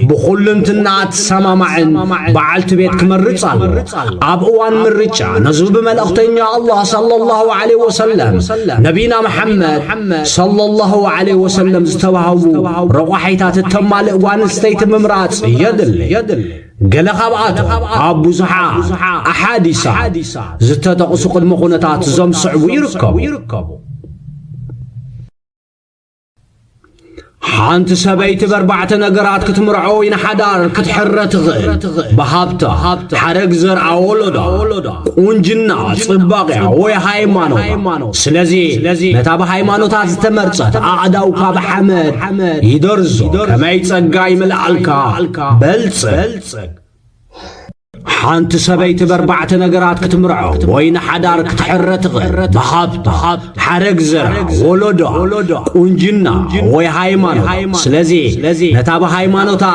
ብኹልንትና ትሰማማዕን በዓልቲ ቤት ክመርጽ ኣሎ። ኣብ እዋን ምርጫ ነዚ ብመልእኽተኛ ኣላህ ሰለላሁ ዐለይሂ ወሰለም፣ ነቢና መሐመድ ሰለላሁ ዐለይሂ ወሰለም ዝተዋህቡ ረቋሒታት እተማልእ ጓል ኣንስተይቲ ምምራጽ የድሊ። ገለ ካብኣቶም ኣብ ብዙሓት ኣሓዲሳ ዝተጠቕሱ ቅድመ ኩነታት እዞም ዝስዕቡ ይርከቡ። ሓንቲ ሰበይቲ ብኣርባዕተ ነገራት ክትምርዖ ወይ ንሓዳር ክትሕረ ትኽእል። ብሃብታ፣ ሓረግ ዘርኣ ወለዳ፣ ቁንጅና፣ ጽባቕያ ወይ ሃይማኖት። ስለዚ ነታ ብሃይማኖታ ዝተመርጸት ኣእዳውካ ብሓመድ ይደርዞ። ከመይ ጸጋ ይምልኣልካ። በልጽግ። ሓንቲ ሰበይቲ ብኣርባዕተ ነገራት ክትምርዖ ወይ ንሓዳር ክትሕረ ትኽእል። ብሃብታ፣ ሓረግ ዘርኣ፣ ወለዳ፣ ቁንጅና ወይ ሃይማኖት። ስለዚ ነታ ብሃይማኖታ